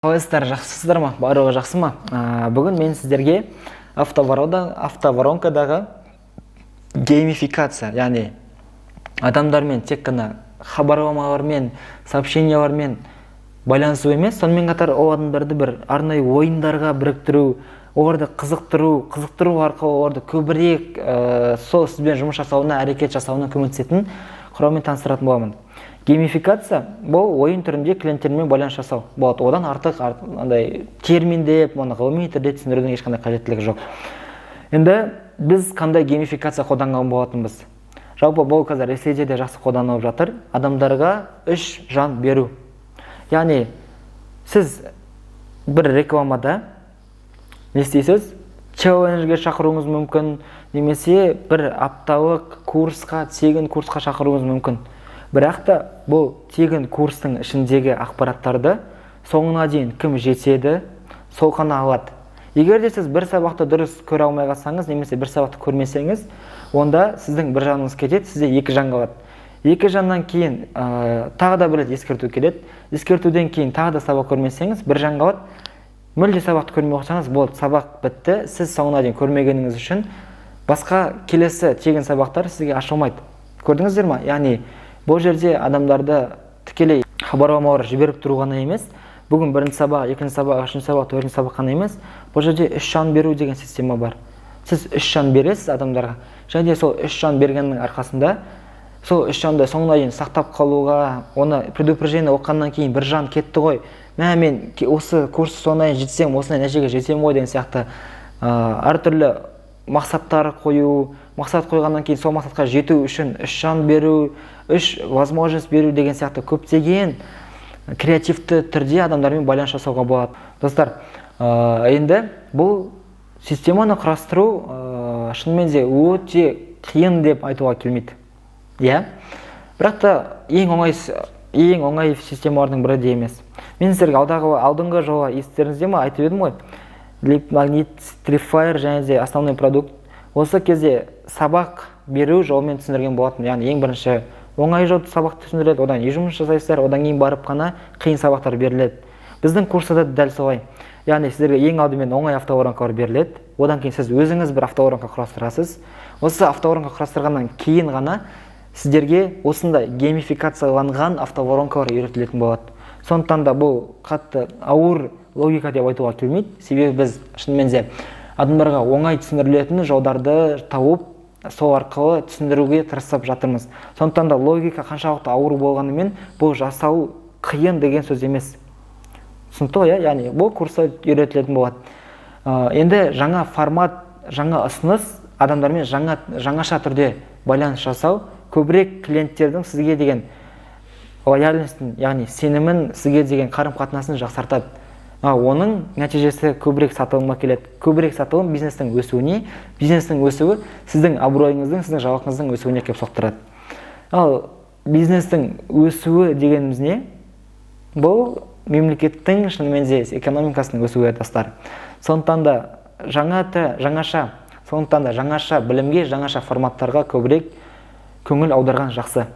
Қалайсыздар, жақсысыздар ма? Барлығы жақсы ма? Бүгін мен сіздерге автоворонкадағы геймификация, яғни адамдармен тек қана хабарламалармен, сообщениялармен байланысу емес, сонымен қатар ол адамдарды бір арнайы ойындарға біріктіру, оларды қызықтыру арқылы оларды көбірек сол сізбен жұмыс жасауына, әрекет жасауына көмектесетін құралмен таныстыратын боламын. Геймификация бұл ойын түрінде клиенттермен байланыс жасау болады. Одан артық андай терминдеп, оны ғылыми түрде түсіндірудің ешқандай қажеттілігі жоқ. Енді біз қандай геймификация қолданған болатынбыз? Жалпы бұл қазір Ресейде де жақсы қолданылып жатыр. Адамдарға үш жан беру. Яғни сіз бір рекламада не істейсіз? Челленджге шақыруыңыз мүмкін, немесе бір апталық курсқа, тегін курсқа шақыруыңыз мүмкін. Бірақ та бұл тегін курстың ішіндегі ақпараттарды соңына дейін кім жетеді, сол қана алады. Егер де сіз бір сабақты дұрыс көре алмай қалсаңыз, немесе бір сабақты көрмесеңіз, онда сіздің бір жаныңыз кетеді, сізде екі жан қалады. Екі жаннан кейін тағы да бір рет ескерту келеді. Ескертуден кейін тағы да сабақ көрмесеңіз, бір жан қалады. Мүлде сабақты көрмей қойсаңыз, болды, сабақ бітті. Сіз соңына дейін көрмегеніңіз үшін басқа келесі тегін сабақтар сізге ашылмайды. Көрдіңіздер ма? Яғни бұл жерде адамдарды тікелей хабарламалар жіберіп тұру ғана емес, бүгін бірінші сабақ, екінші сабақ, үшінші сабақ, төртінші сабақ қана емес, бұл жерде үш жан беру деген система бар. Сіз үш жан бересіз адамдарға, және де сол үш жан бергеннің арқасында сол үш жанды соңына дейін сақтап қалуға, оны предупреждение оқығаннан кейін бір жан кетті ғой, мә, мен осы курс соңына дейін жетсем, осындай нәтижеге жетсем ғой деген сияқты әртүрлі мақсаттар қою, мақсат қойғаннан кейін сол мақсатқа жету үшін үш жан беру, үш возможность беру деген сияқты көптеген креативті түрде адамдармен байланыс жасауға болады. Достар, енді бұл системаны құрастыру шынымен де өте қиын деп айтуға келмейді, иә, бірақ та ең оңай системалардың бірі де емес. Мен сіздерге алдыңғы жолы, естеріңізде ма, айтып едім ғой, лид магнит, трипвайр және де основной продукт. Осы кезде сабақ беру жолымен түсіндірген болатын. Яғни ең бірінші оңай жол сабақ түсіндіріледі, одан үй жұмыс жасайсыздар, одан кейін барып қана қиын сабақтар беріледі. Біздің курста да дәл солай. Яғни сіздерге ең алдымен оңай автоворонкалар беріледі, одан кейін сіз өзіңіз бір автоворонка құрастырасыз. Осы автоворонка құрастырғаннан кейін ғана сіздерге осындай геймификацияланған автоворонкалар үйретілетін болады. Сондықтан да бұл қатты ауыр логика деп айтуға келмейді, себебі біз шынымен де адамдарға оңай түсіндірілетін жолдарды тауып, сол арқылы түсіндіруге тырысып жатырмыз. Сондықтан да логика қаншалықты ауыр болғанымен, бұл жасау қиын деген сөз емес. Түсінікті ғой, иә? Яғни бұл курста үйретілетін болады. Енді жаңа формат, жаңа ұсыныс, адамдармен жаңаша түрде байланыс жасау көбірек клиенттердің сізге деген лояльностін, яғни сенімін, сізге деген қарым қатынасын жақсартады. Оның нәтижесі көбірек сатылымға келеді. Көбірек сатылым бизнестің өсуіне, бизнестің өсуі сіздің абыройыңыздың, сіздің жалақыңыздың өсуіне келіп соқтырады. Ал бизнестің өсуі дегеніміз не? Бұл мемлекеттің шынымен де экономикасының өсуі, достар. Сондықтан да жаңаша білімге, жаңаша форматтарға көбірек көңіл аударған жақсы.